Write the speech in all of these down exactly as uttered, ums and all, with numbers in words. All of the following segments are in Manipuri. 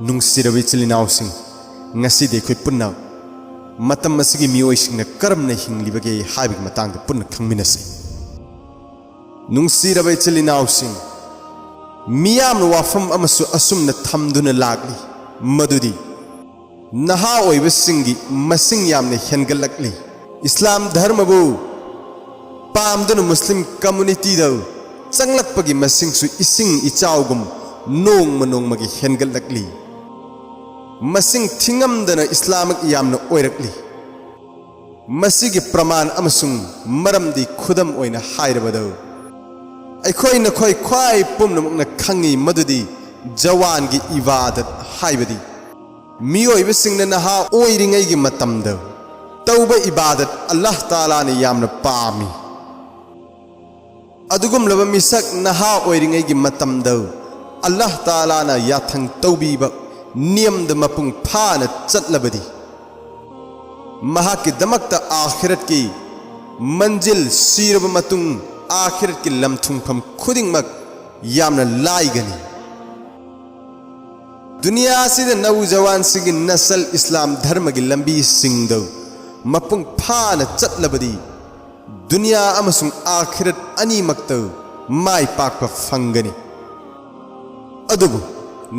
ꯅꯨꯡꯁꯤꯔꯕ ꯏꯆꯤꯜ ꯏꯅꯥꯎꯁꯤꯡ, ꯉꯁꯤꯗꯤ ꯑꯩꯈꯣꯏ ꯄꯨꯟꯅ ꯃꯇꯝ ꯑꯁꯤꯒꯤ ꯃꯤꯑꯣꯏꯁꯤꯡꯅ ꯀꯔꯝꯅ ꯍꯤꯡꯂꯤꯕꯒꯦ ꯍꯥꯏꯕꯒꯤ ꯃꯇꯥꯡꯗ ꯄꯨꯟꯅ ꯈꯪꯃꯤꯟꯅꯁꯤ꯫ ꯅꯨꯡꯁꯤꯔꯕ ꯏꯆꯤꯜ ꯏꯅꯥꯎꯁꯤꯡ, ꯃꯤꯌꯥꯝꯅ ꯋꯥꯐꯝ ꯑꯃꯁꯨ ꯑꯁꯨꯝꯅ ꯊꯝꯗꯨꯅ ꯂꯥꯛꯂꯤ, ꯃꯗꯨꯗꯤ ꯅꯍꯥ ꯑꯣꯏꯕꯁꯤꯡꯒꯤ ꯃꯁꯤꯡ ꯌꯥꯝꯅ ꯍꯦꯟꯒꯠꯂꯛꯂꯤ꯫ ꯏꯁꯂꯥꯝ ꯙꯔꯃꯕꯨ ꯄꯥꯝꯗꯨꯅ ꯃꯨꯁꯂꯤꯝ ꯀꯝꯃꯨꯅꯤꯇꯤꯗ ꯆꯪꯂꯛꯄꯒꯤ ꯃꯁꯤꯡꯁꯨ ꯏꯁꯤꯡ ꯏꯆꯥꯎꯒꯨꯝ ꯅꯣꯡꯃ ꯅꯣꯡꯃꯒꯤ ꯍꯦꯟꯒꯠꯂꯛꯂꯤ꯫ ꯃꯁꯤꯡ ꯊꯤꯉꯝꯗꯅ ꯏꯁꯂꯥꯃꯤꯛ ꯌꯥꯝꯅ ꯑꯣꯏꯔꯛꯂꯤ꯫ ꯃꯁꯤꯒꯤ ꯄ꯭ꯔꯃꯥꯟ ꯑꯃꯁꯨꯡ ꯃꯔꯝꯗꯤ ꯈꯨꯗꯝ ꯑꯣꯏꯅ ꯍꯥꯏꯔꯕꯗ, ꯑꯩꯈꯣꯏ ꯅꯈꯣꯏ ꯈ꯭ꯋꯥꯏ ꯄꯨꯝꯅꯃꯛꯅ ꯈꯪꯉꯤ ꯃꯗꯨꯗꯤ ꯖꯋꯥꯟꯒꯤ ꯏꯕꯥꯗꯠ ꯍꯥꯏꯕꯗꯤ ꯃꯤꯑꯣꯏꯕꯁꯤꯡꯅ ꯅꯍꯥ ꯑꯣꯏꯔꯤꯉꯩꯒꯤ ꯃꯇꯝꯗ ꯇꯧꯕ ꯏꯕꯥꯗꯠ ꯑꯜꯂꯥꯍ ꯇꯥꯂꯥꯅ ꯌꯥꯝꯅ ꯄꯥꯝꯃꯤ꯫ ꯑꯗꯨꯒꯨꯝꯂꯕ ꯃꯤꯁꯛ ꯅꯍꯥ ꯑꯣꯏꯔꯤꯉꯩꯒꯤ ꯃꯇꯝꯗ ꯑꯜꯂꯥꯍ ꯇꯥꯂꯥꯅ ꯌꯥꯊꯪ ꯇꯧꯕꯤꯕ ꯅꯤꯌꯝꯗ ꯃꯄꯨꯡ ꯐꯥꯅ ꯆꯠꯂꯕꯗꯤ, ꯃꯍꯥꯛꯀꯤꯗꯃꯛꯇ ꯑꯥꯈꯤꯔꯠꯀꯤ ꯃꯟꯖꯤꯜ, ꯁꯤꯔꯕ ꯃꯇꯨꯡ ꯑꯥꯈꯤꯔꯠꯀꯤ ꯂꯝꯊꯨꯡꯐꯝ ꯈꯨꯗꯤꯡꯃꯛ ꯌꯥꯝꯅ ꯂꯥꯏꯒꯅꯤ꯫ ꯗꯨꯅꯤꯌꯥ ꯑꯁꯤꯗ ꯅꯧꯖꯋꯥꯟꯁꯤꯡꯒꯤ ꯅꯁꯜ ꯏꯁꯂꯥꯝ ꯙꯔꯃꯒꯤ ꯂꯝꯕꯤꯁꯤꯡꯗ ꯃꯄꯨꯡ ꯐꯥꯅ ꯆꯠꯂꯕꯗꯤ, ꯗꯨꯅꯤꯌꯥ ꯑꯃꯁꯨꯡ ꯑꯥꯈꯤꯔꯠ ꯑꯅꯤꯃꯛꯇ ꯃꯥꯏ ꯄꯥꯛꯄ ꯐꯪꯒꯅꯤ꯫ ꯑꯗꯨꯕꯨ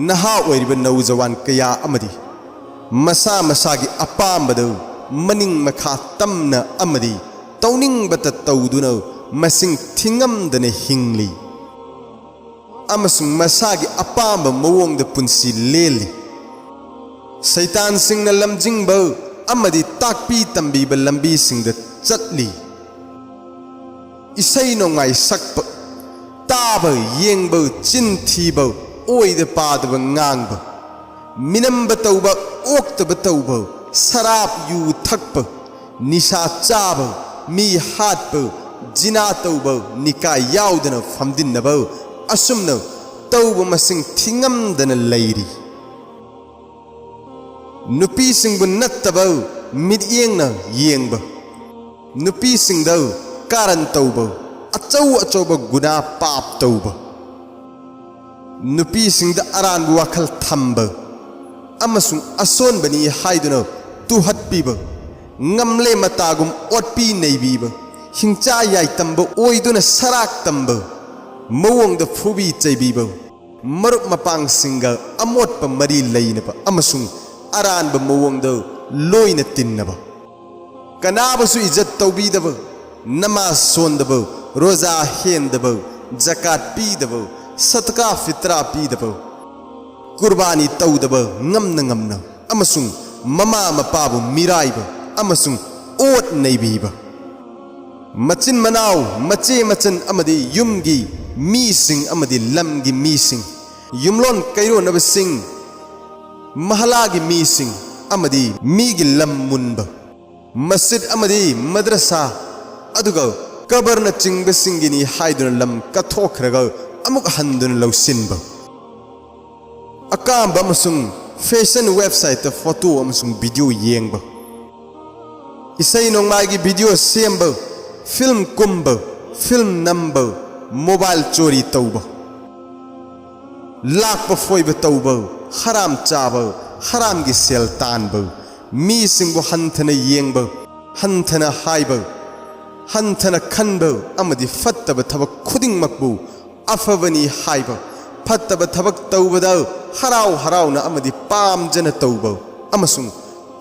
ꯅꯍꯥ ꯑꯣꯏꯔꯤꯕ ꯅꯧꯖꯋꯥꯟ ꯀꯌꯥ ꯑꯃꯗꯤ ꯃꯁꯥ ꯃꯁꯥꯒꯤ ꯑꯄꯥꯝꯕꯗ ꯃꯅꯤꯡ ꯃꯈꯥ ꯇꯝꯅ ꯑꯃꯗꯤ ꯇꯧꯅꯤꯡꯕꯇ ꯇꯧꯗꯨꯅ ꯃꯁꯤꯡ ꯊꯤꯉꯝꯗꯅ ꯍꯤꯡꯂꯤ ꯑꯃꯁꯨꯡ ꯃꯁꯥꯒꯤ ꯑꯄꯥꯝꯕ ꯃꯑꯣꯡꯗ ꯄꯨꯟꯁꯤ ꯂꯦꯜꯂꯤ꯫ ꯁꯩꯇꯥꯟꯁꯤꯡꯅ ꯂꯝꯖꯤꯡꯕ ꯑꯃꯗꯤ ꯇꯥꯛꯄꯤ ꯇꯝꯕꯤꯕ ꯂꯝꯕꯤꯁꯤꯡꯗ ꯆꯠꯂꯤ꯫ ꯏꯁꯩ ꯅꯣꯡꯃꯥꯏ ꯁꯛꯄ, ꯇꯥꯕ, ꯌꯦꯡꯕ, ꯆꯤꯟ ꯊꯤꯕ, ꯑꯣꯏꯗ ꯄꯥꯗꯕ ꯉꯥꯡꯕ, ꯃꯤꯅꯝꯕ ꯇꯧꯕ, ꯑꯣꯛꯇꯕ ꯇꯧꯕ, ꯁꯔꯥꯞ ꯌꯨ ꯊꯛꯄ, ꯅꯤꯁꯥ ꯆꯥꯕ, ꯃꯤ ꯍꯥꯠꯄ, ꯖꯤꯅꯥ ꯇꯧꯕ, ꯅꯤꯀꯥ ꯌꯥꯎꯗꯅ ꯐꯝꯗꯤꯟꯅꯕ, ꯑꯁꯨꯝꯅ ꯇꯧꯕ ꯃꯁꯤꯡ ꯊꯤꯉꯝꯗꯅ ꯂꯩꯔꯤ꯫ ꯅꯨꯄꯤꯁꯤꯡꯕꯨ ꯅꯠꯇꯕ ꯃꯤꯠꯌꯦꯡꯅ ꯌꯦꯡꯕ, ꯅꯨꯄꯤꯁꯤꯡꯗ ꯀꯥꯔꯟ ꯇꯧꯕ, ꯑꯆꯧ ꯑꯆꯧꯕ ꯒꯨꯅꯥ ꯄꯥꯞ ꯇꯧꯕ, ꯅꯨꯄꯤꯁꯤꯡꯗ ꯑꯔꯥꯟꯕ ꯋꯥꯈꯜ ꯊꯝꯕ, ꯑꯃꯁꯨꯡ ꯑꯁꯣꯟꯕꯅꯤ ꯍꯥꯏꯗꯨꯅ ꯇꯨꯍꯠꯄꯤꯕ, ꯉꯝꯂꯦ ꯃꯇꯥꯒꯨꯝ ꯑꯣꯠꯄꯤ ꯅꯩꯕꯤꯕ, ꯍꯤꯡꯆꯥ ꯌꯥꯏꯇꯝꯕ ꯑꯣꯏꯗꯨꯅ ꯁꯔꯥꯛ ꯇꯝꯕ, ꯃꯑꯣꯡꯗ ꯐꯨꯕꯤ ꯆꯩꯕꯤꯕ, ꯃꯔꯨꯞ ꯃꯄꯥꯡꯁꯤꯡꯒ ꯑꯃꯣꯠꯄ ꯃꯔꯤ ꯂꯩꯅꯕ ꯑꯃꯁꯨꯡ ꯑꯔꯥꯟꯕ ꯃꯑꯣꯡꯗ ꯂꯣꯏꯅ ꯇꯤꯟꯅꯕ, ꯀꯅꯥꯕꯨꯁꯨ ꯏꯖꯠ ꯇꯧꯕꯤꯗꯕ, ꯅꯃꯥꯖ ꯁꯣꯟꯗꯕ, ꯔꯣꯖꯥ ꯍꯦꯟꯗꯕ, ꯖꯀꯥꯠ ꯄꯤꯗꯕ, ꯁꯗꯀꯥ ꯐꯤꯇ꯭ꯔꯥ ꯄꯤꯗꯕ, ꯀꯨꯔꯕꯥꯅꯤ ꯇꯧꯗꯕ, ꯉꯝꯅ ꯉꯝꯅ ꯑꯃꯁꯨꯡ ꯃꯃꯥ ꯃꯄꯥꯕꯨ ꯃꯤꯔꯥꯏꯕ ꯑꯃꯁꯨꯡ ꯑꯣꯠ ꯅꯩꯕꯤꯕ, ꯃꯆꯤꯟ ꯃꯅꯥꯎ, ꯃꯆꯦ ꯃꯆꯟ ꯑꯃꯗꯤ ꯌꯨꯝꯒꯤ ꯃꯤꯁꯤꯡ ꯑꯃꯗꯤ ꯂꯝꯒꯤ ꯃꯤꯁꯤꯡ, ꯌꯨꯝꯂꯣꯟ ꯀꯩꯔꯣꯟꯅꯕꯁꯤꯡ, ꯃꯍꯂꯥꯒꯤ ꯃꯤꯁꯤꯡ ꯑꯃꯗꯤ ꯃꯤꯒꯤ ꯂꯝ ꯃꯨꯟꯕ, ꯃꯁꯖꯤꯗ ꯑꯃꯗꯤ ꯃꯗ꯭ꯔꯁꯥ, ꯑꯗꯨꯒ ꯀꯕꯔꯅꯆꯤꯡꯕꯁꯤꯡꯒꯤꯅꯤ ꯍꯥꯏꯗꯨꯅ ꯂꯝ ꯀꯠꯊꯣꯛꯈ꯭ꯔꯒ ꯑꯃꯨꯛ ꯍꯟꯗꯨꯅ ꯂꯧꯁꯤꯟꯕ, ꯑꯀꯥꯝꯕ ꯑꯃꯁꯨꯡ ꯐꯦꯁꯟ ꯋꯦꯕꯁꯥꯏꯠꯇ ꯐꯣꯇꯣ ꯑꯃꯁꯨꯡ ꯚꯤꯗꯤꯑꯣ ꯌꯦꯡꯕ, ꯏꯁꯩ ꯅꯣꯡꯃꯥꯏꯒꯤ ꯚꯤꯗꯤꯑꯣ ꯁꯦꯝꯕ, ꯐꯤꯜꯝ ꯀꯨꯝꯕ, ꯐꯤꯜꯝ ꯅꯝꯕ, ꯃꯣꯕꯥꯏꯜ ꯆꯣꯔꯤ ꯇꯧꯕ, ꯂꯥꯛꯄ ꯐꯣꯏꯕ ꯇꯧꯕ, ꯍꯔꯥꯝ ꯆꯥꯕ, ꯍꯔꯥꯝꯒꯤ ꯁꯦꯜ ꯇꯥꯟꯕ, ꯃꯤꯁꯤꯡꯕꯨ ꯍꯟꯊꯅ ꯌꯦꯡꯕ, ꯍꯟꯊꯅ ꯍꯥꯏꯕ, ꯍꯟꯊꯅ ꯈꯟꯕ ꯑꯃꯗꯤ ꯐꯠꯇꯕ ꯊꯕꯛ ꯈꯨꯗꯤꯡꯃꯛꯄꯨ ꯑꯐꯕꯅꯤ ꯍꯥꯏꯕ, ꯐꯠꯇꯕ ꯊꯕꯛ ꯇꯧꯕꯗ ꯍꯔꯥꯎ ꯍꯔꯥꯎꯅ ꯑꯃꯗꯤ ꯄꯥꯝꯖꯅ ꯇꯧꯕ, ꯑꯃꯁꯨꯡ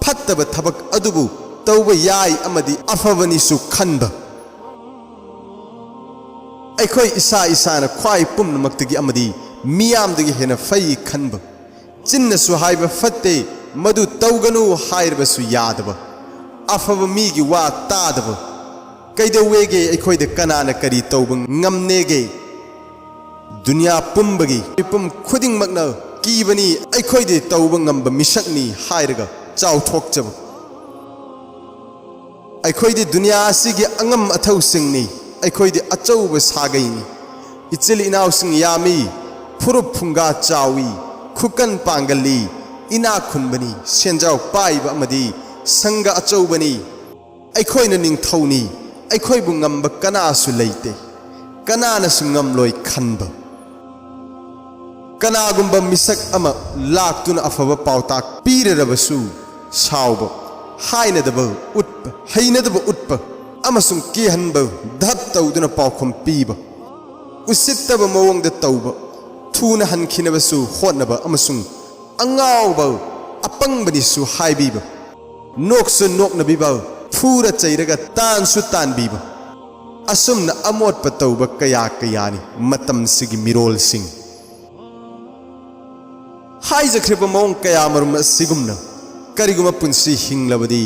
ꯐꯠꯇꯕ ꯊꯕꯛ ꯑꯗꯨꯕꯨ ꯇꯧꯕ ꯌꯥꯏ ꯑꯃꯗꯤ ꯑꯐꯕꯅꯤꯁꯨ ꯈꯟꯕ꯫ ꯑꯩꯈꯣꯏ ꯏꯁꯥ ꯏꯁꯥꯅ ꯈ꯭ꯋꯥꯏ ꯄꯨꯝꯅꯃꯛꯇꯒꯤ ꯑꯃꯗꯤ ꯃꯤꯌꯥꯝꯗꯒꯤ ꯍꯦꯟꯅ ꯐꯩ ꯈꯟꯕ꯫ ꯆꯤꯟꯅꯁꯨ ꯍꯥꯏꯕ ꯐꯠꯇꯦ, ꯃꯗꯨ ꯇꯧꯒꯅꯨ ꯍꯥꯏꯔꯕꯁꯨ ꯌꯥꯗꯕ꯫ ꯑꯐꯕ ꯃꯤꯒꯤ ꯋꯥ ꯇꯥꯗꯕ꯫ ꯀꯩꯗꯧꯋꯦꯒꯦ? ꯑꯩꯈꯣꯏꯗ ꯀꯅꯥꯅ ꯀꯔꯤ ꯇꯧꯕ ꯉꯝꯅꯦꯒꯦ? ꯗꯨꯅꯤꯌꯥ ꯄꯨꯝꯕꯒꯤ ꯃꯤꯄꯨꯝ ꯈꯨꯗꯤꯡꯃꯛꯅ ꯀꯤꯕꯅꯤ, ꯑꯩꯈꯣꯏꯗꯤ ꯇꯧꯕ ꯉꯝꯕ ꯃꯤꯁꯛꯅꯤ ꯍꯥꯏꯔꯒ ꯆꯥꯎꯊꯣꯛꯆꯕ꯫ ꯑꯩꯈꯣꯏꯗꯤ ꯗꯨꯅꯤꯌꯥ ꯑꯁꯤꯒꯤ ꯑꯉꯝ ꯑꯊꯧꯁꯤꯡꯅꯤ, ꯑꯩꯈꯣꯏꯗꯤ ꯑꯆꯧꯕ ꯁꯥꯒꯩꯅꯤ꯫ ꯏꯆꯤꯜ ꯏꯅꯥꯎꯁꯤꯡ ꯌꯥꯝꯃꯤ, ꯐꯨꯔꯨꯞ ꯐꯨꯡꯒꯥ ꯆꯥꯎꯏ, ꯈꯨꯀꯟ ꯄꯥꯡꯒꯜꯂꯤ, ꯏꯅꯥꯛ ꯈꯨꯟꯕꯅꯤ, ꯁꯦꯟꯖꯥꯎ ꯄꯥꯏꯕ ꯑꯃꯗꯤ ꯁꯪꯒ ꯑꯆꯧꯕꯅꯤ꯫ ꯑꯩꯈꯣꯏꯅ ꯅꯤꯡꯊꯧꯅꯤ, ꯑꯩꯈꯣꯏꯕꯨ ꯉꯝꯕ ꯀꯅꯥꯁꯨ ꯂꯩꯇꯦ, ꯀꯅꯥꯅꯁꯨ ꯉꯝꯂꯣꯏ ꯈꯟꯕ꯫ ꯀꯅꯥꯒꯨꯝꯕ ꯃꯤꯁꯛ ꯑꯃ ꯂꯥꯛꯇꯨꯅ ꯑꯐꯕ ꯄꯥꯎꯇꯥꯛ ꯄꯤꯔꯔꯕꯁꯨ ꯁꯥꯎꯕ, ꯍꯥꯏꯅꯗꯕ ꯎꯠꯄ, ꯍꯩꯅꯗꯕ ꯎꯠꯄ ꯑꯃꯁꯨꯡ ꯀꯤꯍꯟꯕ, ꯙꯞ ꯇꯧꯗꯨꯅ ꯄꯥꯎꯈꯨꯝ ꯄꯤꯕ, ꯎꯁꯤꯠꯇꯕ ꯃꯑꯣꯡꯗ ꯇꯧꯕ, ꯊꯨꯅ ꯍꯟꯈꯤꯅꯕꯁꯨ ꯍꯣꯠꯅꯕ ꯑꯃꯁꯨꯡ ꯑꯉꯥꯎꯕ, ꯑꯄꯪꯕꯅꯤꯁꯨ ꯍꯥꯏꯕꯤꯕ, ꯅꯣꯛꯁꯨ ꯅꯣꯛꯅꯕꯤꯕ, ꯐꯨꯔ ꯆꯩꯔꯒ ꯇꯥꯟꯁꯨ ꯇꯥꯟꯕꯤꯕ, ꯑꯁꯨꯝꯅ ꯑꯃꯣꯠꯄ ꯇꯧꯕ ꯀꯌꯥ ꯀꯌꯥꯅꯤ ꯃꯇꯝꯁꯤꯒꯤ ꯃꯤꯔꯣꯜꯁꯤꯡ꯫ ꯍꯥꯏꯖꯈ꯭ꯔꯤꯕ ꯃꯑꯣꯡ ꯀꯌꯥꯃꯔꯨꯝ ꯑꯁꯤꯒꯨꯝꯅ ꯀꯔꯤꯒꯨꯝꯕ ꯄꯨꯟꯁꯤ ꯍꯤꯡꯂꯕꯗꯤ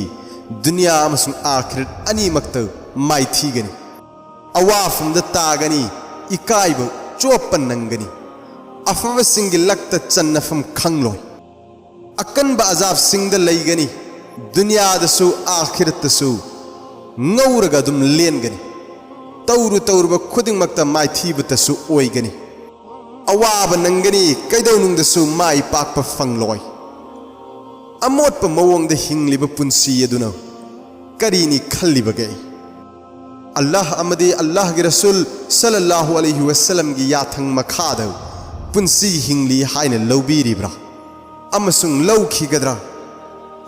ꯗꯨꯅꯤꯌꯥ ꯑꯃꯁꯨꯡ ꯑꯥꯈꯤꯔꯠ ꯑꯅꯤꯃꯛꯇ ꯃꯥꯏꯊꯤꯒꯅꯤ꯫ ꯑꯋꯥꯐꯝꯗ ꯇꯥꯒꯅꯤ, ꯏꯀꯥꯏꯕ ꯆꯣꯞꯄ ꯅꯪꯒꯅꯤ꯫ ꯑꯐꯕꯁꯤꯡꯒꯤ ꯂꯛꯇ ꯆꯟꯅꯐꯝ ꯈꯪꯂꯣꯏ꯫ ꯑꯀꯟꯕ ꯑꯖꯥꯕꯁꯤꯡꯗ ꯂꯩꯒꯅꯤ꯫ ꯗꯨꯅꯤꯌꯥꯗꯁꯨ ꯑꯥꯈꯤꯔꯠꯇꯁꯨ ꯉꯧꯔꯒ ꯑꯗꯨꯝ ꯂꯦꯟꯒꯅꯤ꯫ ꯇꯧꯔꯨ ꯇꯧꯔꯨꯕ ꯈꯨꯗꯤꯡꯃꯛꯇ ꯃꯥꯏꯊꯤꯕꯇꯁꯨ ꯑꯣꯏꯒꯅꯤ꯫ ꯑꯋꯥꯕ ꯅꯪꯒꯅꯤ, ꯀꯩꯗꯧꯅꯨꯡꯗꯁꯨ ꯃꯥꯏ ꯄꯥꯛꯄ ꯐꯪꯂꯣꯏ꯫ ꯑꯃꯣꯠꯄ ꯃꯑꯣꯡꯗ ꯍꯤꯡꯂꯤꯕ ꯄꯨꯟꯁꯤ ꯑꯗꯨꯅ ꯀꯔꯤꯅꯤ ꯈꯜꯂꯤꯕꯒꯦ? ꯑꯜꯂꯥꯍ ꯑꯃꯗꯤ ꯑꯜꯂꯥꯍꯒꯤ ꯔꯁꯨꯜ ꯁꯜꯂꯜꯂꯥꯍꯨ ꯑꯂꯩꯍꯤ ꯋꯁꯜꯂꯝꯒꯤ ꯌꯥꯊꯪ ꯃꯈꯥꯗ ꯄꯨꯟꯁꯤ ꯍꯤꯡꯂꯤ ꯍꯥꯏꯅ ꯂꯧꯕꯤꯔꯤꯕ꯭ꯔꯥ ꯑꯃꯁꯨꯡ ꯂꯧꯈꯤꯒꯗ꯭ꯔꯥ?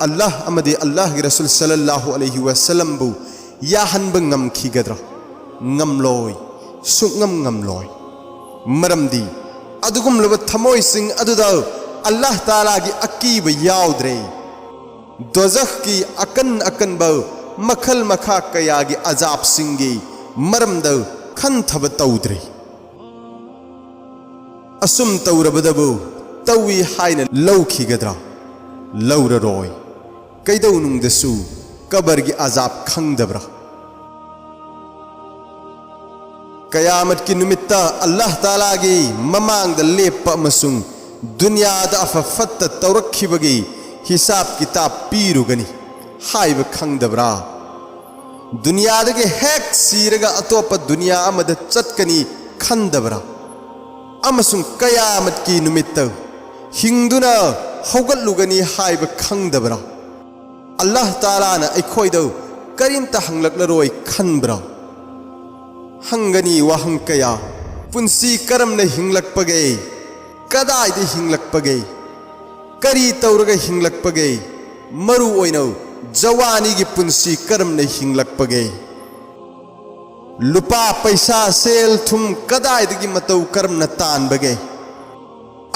ꯑꯜꯂꯥꯍ ꯑꯃꯗꯤ ꯑꯜꯂꯥꯍꯒꯤ ꯔꯁꯨꯜ ꯁꯜꯂꯜꯂꯥꯍꯨ ꯑꯂꯩꯍꯤ ꯋꯁꯜꯂꯝꯕꯨ ꯌꯥꯍꯟꯕ ꯉꯝꯈꯤꯒꯗ꯭ꯔꯥ? ꯉꯝꯂꯣꯏ, ꯁꯨꯛꯉꯝ ꯉꯝꯂꯣꯏ꯫ ꯃꯔꯝꯗꯤ ꯑꯗꯨꯒꯨꯝꯂꯕ ꯊꯃꯣꯏꯁꯤꯡ ꯑꯗꯨꯗ ꯑꯜꯂꯥꯍ ꯇꯥꯂꯥꯒꯤ ꯑꯀꯤꯕ ꯌꯥꯎꯗ꯭ꯔꯦ꯫ ꯗꯣꯖꯈꯀꯤ ꯑꯀꯟ ꯑꯀꯟꯕ ꯃꯈꯜ ꯃꯈꯥ ꯀꯌꯥꯒꯤ ꯑꯖꯥꯕꯁꯤꯡꯒꯤ ꯃꯔꯝꯗ ꯈꯟꯊꯕ ꯇꯧꯗ꯭ꯔꯦ꯫ ꯑꯁꯨꯝ ꯇꯧꯔꯕꯗꯕꯨ ꯇꯧꯏ ꯍꯥꯏꯅ ꯂꯧꯈꯤꯒꯗ꯭ꯔꯥ? ꯂꯧꯔꯔꯣꯏ꯫ ꯀꯩꯗꯧꯅꯨꯡꯗꯁꯨ ꯀꯕꯔꯒꯤ ꯑꯖꯥꯕ ꯈꯪꯗꯕ꯭ꯔꯥ? ꯀꯌꯥꯃꯠꯀꯤ ꯅꯨꯃꯤꯠꯇ ꯑꯜꯂꯥꯍ ꯇꯥꯂꯥꯒꯤ ꯃꯃꯥꯡꯗ ꯂꯦꯞꯄ ꯑꯃꯁꯨꯡ ꯗꯨꯅꯤꯌꯥꯗ ꯑꯐ ꯐꯠꯇ ꯇꯧꯔꯛꯈꯤꯕꯒꯤ ꯍꯤꯁꯥꯕ ꯀꯤꯇꯥꯕ ꯄꯤꯔꯨꯒꯅꯤ ꯍꯥꯏꯕ ꯈꯪꯗꯕ꯭ꯔꯥ? ꯗꯨꯅꯤꯌꯥꯗꯒꯤ ꯍꯦꯛ ꯁꯤꯔꯒ ꯑꯇꯣꯞꯄ ꯗꯨꯅꯤꯌꯥ ꯑꯃꯗ ꯆꯠꯀꯅꯤ ꯈꯟꯗꯕ꯭ꯔꯥ? ꯑꯃꯁꯨꯡ ꯀꯌꯥꯃꯠꯀꯤ ꯅꯨꯃꯤꯠꯇ ꯍꯤꯡꯗꯨꯅ ꯍꯧꯒꯠꯂꯨꯒꯅꯤ ꯍꯥꯏꯕ ꯈꯪꯗꯕ꯭ꯔꯥ? ꯑꯜꯂꯥꯍ ꯇꯥꯂꯥꯅ ꯑꯩꯈꯣꯏꯗ ꯀꯔꯤꯝꯇ ꯍꯪꯂꯛꯂꯔꯣꯏ ꯈꯟꯕ꯭ꯔꯥ? ꯍꯪꯒꯅꯤ ꯋꯥꯍꯪ ꯀꯌꯥ꯫ ꯄꯨꯟꯁꯤ ꯀꯔꯝꯅ ꯍꯤꯡꯂꯛꯄꯒꯦ? ꯀꯗꯥꯏꯗ ꯍꯤꯡꯂꯛꯄꯒꯦ? ꯀꯔꯤ ꯇꯧꯔꯒ ꯍꯤꯡꯂꯛꯄꯒꯦ? ꯃꯔꯨ ꯑꯣꯏꯅ ꯖꯋꯥꯅꯤꯒꯤ ꯄꯨꯟꯁꯤ ꯀꯔꯝꯅ ꯍꯤꯡꯂꯛꯄꯒꯦ? ꯂꯨꯄꯥ ꯄꯩꯁꯥ, ꯁꯦꯜ ꯊꯨꯝ ꯀꯗꯥꯏꯗꯒꯤ ꯃꯇꯧ ꯀꯔꯝꯅ ꯇꯥꯟꯕꯒꯦ?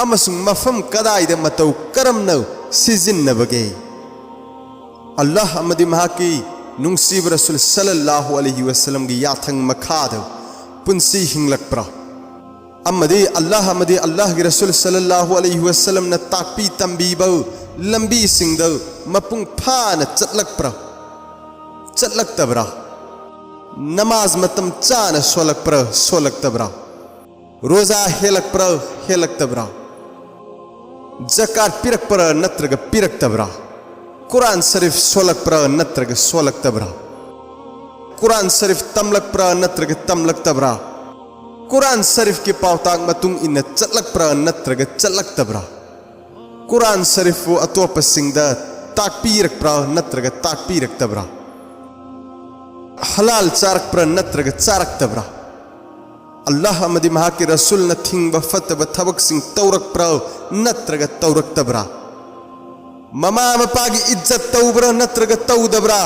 ꯑꯃꯁꯨꯡ ꯃꯐꯝ ꯀꯗꯥꯏꯗ ꯃꯇꯧ ꯀꯔꯝꯅ ꯁꯤꯖꯤꯟꯅꯕꯒꯦ? ꯑꯜꯂꯥꯍ ꯑꯃꯗꯤ ꯃꯍꯥꯛꯀꯤ ꯅꯨꯡꯁꯤꯕ ꯔꯁꯨꯜ ꯁꯜꯂꯜꯂꯥꯍꯨ ꯑꯂꯩꯍꯤ ꯋꯁꯜꯂꯝꯒꯤ ꯌꯥꯊꯪ ꯃꯈꯥꯗ ꯄꯨꯟꯁꯤ ꯍꯤꯡꯂꯛꯄ꯭ꯔꯥ? ꯑꯃꯗꯤ ꯑꯜꯂꯥꯍ ꯑꯃꯗꯤ ꯑꯜꯂꯥꯍꯒꯤ ꯔꯁꯨꯜ ꯁꯜꯂꯜꯂꯥꯍꯨ ꯑꯂꯩꯍꯤ ꯋꯁꯜꯂꯝꯅ ꯇꯥꯛꯄꯤ ꯇꯝꯕꯤꯕ ꯂꯝꯕꯤꯁꯤꯡꯗ ꯃꯄꯨꯡ ꯐꯥꯅ ꯆꯠꯂꯛꯄ꯭ꯔꯥ? ꯆꯠꯂꯛꯇꯕ꯭ꯔꯥ? ꯅꯃꯥꯖ ꯃꯇꯝ ꯆꯥꯅ ꯁꯣꯜꯂꯛꯄ꯭ꯔꯥ? ꯁꯣꯜꯂꯛꯇꯕ꯭ꯔꯥ? ꯔꯣꯖꯥ ꯍꯦꯜꯂꯛꯄ꯭ꯔꯥ? ꯍꯦꯜꯂꯛꯇꯕ꯭ꯔꯥ? ꯖꯀꯥꯠ ꯄꯤꯔꯛꯄ꯭ꯔꯥ ꯅꯠꯇ꯭ꯔꯒ ꯄꯤꯔꯛꯇꯕ꯭ꯔꯥ? ꯀꯨꯔꯥꯟ ꯁꯔꯤꯐ ꯁꯣꯜꯂꯛꯄ꯭ꯔꯥ ꯅꯠꯇ꯭ꯔꯒ ꯁꯣꯜꯂꯛꯇꯕ꯭ꯔꯥ? ꯀꯨꯔꯥꯟ ꯁꯔꯤꯐ ꯇꯝꯂꯛꯄ꯭ꯔꯥ ꯅꯠꯇ꯭ꯔꯒ ꯇꯝꯂꯛꯇꯕ꯭ꯔꯥ? ꯀꯨꯔꯥꯟ ꯁꯔꯤꯐꯀꯤ ꯄꯥꯎꯇꯥꯛ ꯃꯇꯨꯡ ꯏꯟꯅ ꯆꯠꯂꯛꯄ꯭ꯔꯥ ꯅꯠꯇ꯭ꯔꯒ ꯆꯠꯂꯛꯇꯕ꯭ꯔꯥ? ꯀꯨꯔꯥꯟ ꯁꯔꯤꯐꯄꯨ ꯑꯇꯣꯞꯄꯁꯤꯡꯗ ꯇꯥꯛꯄꯤꯔꯛꯄ꯭ꯔꯥ ꯅꯠꯇ꯭ꯔꯒ ꯇꯥꯛꯄꯤꯔꯛꯇꯕ꯭ꯔꯥ? ꯍꯂꯥꯜ ꯆꯥꯔꯛꯄ꯭ꯔꯥ ꯅꯠꯇ꯭ꯔꯒ ꯆꯥꯔꯛꯇꯕ꯭ꯔꯥ? ꯑꯜꯂꯥꯍ ꯑꯃꯗꯤ ꯃꯍꯥꯛꯀꯤ ꯔꯁꯨꯜꯅ ꯊꯤꯡꯕ ꯐꯠꯇꯕ ꯊꯕꯛꯁꯤꯡ ꯇꯧꯔꯛꯄ꯭ꯔꯥ ꯅꯠꯇ꯭ꯔꯒ ꯇꯧꯔꯛꯇꯕ꯭ꯔꯥ? ꯃꯃꯥ ꯃꯄꯥꯒꯤ ꯏꯖꯠ ꯇꯧꯕ꯭ꯔꯥ ꯅꯠꯇ꯭ꯔꯒ ꯇꯧꯗꯕ꯭ꯔꯥ?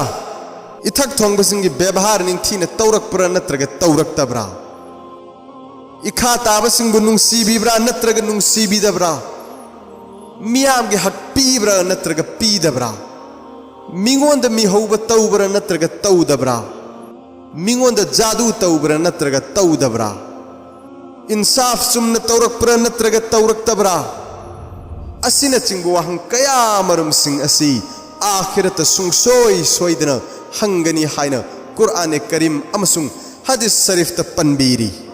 ꯏꯊꯛ ꯊꯣꯡꯕꯁꯤꯡꯒꯤ ꯕꯦꯕꯥꯔ ꯅꯤꯡꯊꯤꯅ ꯇꯧꯔꯛꯄ꯭ꯔꯥ ꯅꯠꯇ꯭ꯔꯒ ꯇꯧꯔꯛꯇꯕ꯭ꯔꯥ? ꯏꯈꯥ ꯇꯥꯕꯁꯤꯡꯕꯨ ꯅꯨꯡꯁꯤꯕꯤꯕ꯭ꯔꯥ ꯅꯠꯇ꯭ꯔꯒ ꯅꯨꯡꯁꯤꯕꯤꯗꯕ꯭ꯔꯥ? ꯃꯤꯌꯥꯝꯒꯤ ꯍꯛ ꯄꯤꯕ꯭ꯔꯥ ꯅꯠꯇ꯭ꯔꯒ ꯄꯤꯗꯕ꯭ꯔꯥ? ꯃꯤꯉꯣꯟꯗ ꯃꯤꯍꯧꯕ ꯇꯧꯕ꯭ꯔꯥ ꯅꯠꯇ꯭ꯔꯒ ꯇꯧꯗꯕ꯭ꯔꯥ? ꯃꯤꯉꯣꯟꯗ ꯖꯥꯗꯨ ꯇꯧꯕ꯭ꯔꯥ ꯅꯠꯇ꯭ꯔꯒ ꯇꯧꯗꯕ꯭ꯔꯥ? ꯏꯟꯁꯥꯐ ꯆꯨꯝꯅ ꯇꯧꯔꯛꯄ꯭ꯔꯥ ꯅꯠꯇ꯭ꯔꯒ ꯇꯧꯔꯛꯇꯕ꯭ꯔꯥ? ꯑꯁꯤꯅꯆꯤꯡꯕ ꯋꯥꯍꯪ ꯀꯌꯥ ꯑꯃꯔꯣꯝꯁꯤꯡ ꯑꯁꯤ ꯑꯥꯈꯤꯔꯠꯇ ꯁꯨꯡꯁꯣꯏ ꯁꯣꯏꯗꯅ ꯍꯪꯒꯅꯤ ꯍꯥꯏꯅ ꯀꯨꯔꯑꯥꯅꯦ ꯀꯔꯤꯝ ꯑꯃꯁꯨꯡ ꯍꯗꯤꯁ ꯁꯔꯤꯐꯇ ꯄꯟꯕꯤꯔꯤ꯫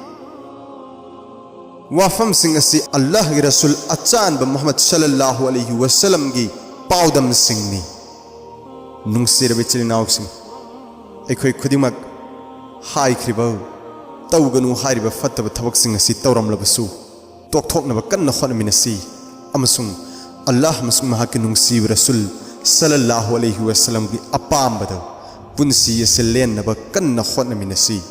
ꯋꯥꯐꯝꯁꯤꯡ ꯑꯁꯤ ꯑꯜꯂꯥꯍꯒꯤ ꯔꯁꯨꯜ ꯑꯆꯥꯟꯕ ꯃꯨꯍꯝꯃꯗ ꯁꯜꯂꯜꯂꯥꯍꯨ ꯑꯂꯩꯍꯤ ꯋꯁꯜꯂꯝꯒꯤ ꯄꯥꯎꯗꯝꯁꯤꯡꯅꯤ꯫ ꯅꯨꯡꯁꯤꯔꯕ ꯏꯆꯤꯜ ꯏꯅꯥꯎꯁꯤꯡ, ꯑꯩꯈꯣꯏ ꯈꯨꯗꯤꯡꯃꯛ ꯍꯥꯏꯈ꯭ꯔꯤꯕ, ꯇꯧꯒꯅꯨ ꯍꯥꯏꯔꯤꯕ ꯐꯠꯇꯕ ꯊꯕꯛꯁꯤꯡ ꯑꯁꯤ ꯇꯧꯔꯝꯂꯕꯁꯨ, ꯇꯣꯛꯊꯣꯛꯅꯕ ꯀꯟꯅ ꯍꯣꯠꯅꯃꯤꯟꯅꯁꯤ ꯑꯃꯁꯨꯡ ꯑꯜꯂꯥꯍ ꯑꯃꯁꯨꯡ ꯃꯍꯥꯛꯀꯤ ꯅꯨꯡꯁꯤꯕ ꯔꯁꯨꯜ ꯁꯜꯂꯜꯂꯥꯍꯨ ꯑꯂꯩꯍꯤ ꯋꯁꯜꯂꯝꯒꯤ ꯑꯄꯥꯝꯕꯗ ꯄꯨꯟꯁꯤ ꯑꯁꯤ ꯂꯦꯟꯅꯕ ꯀꯟꯅ ꯍꯣꯠꯅꯃꯤꯟꯅꯁꯤ꯫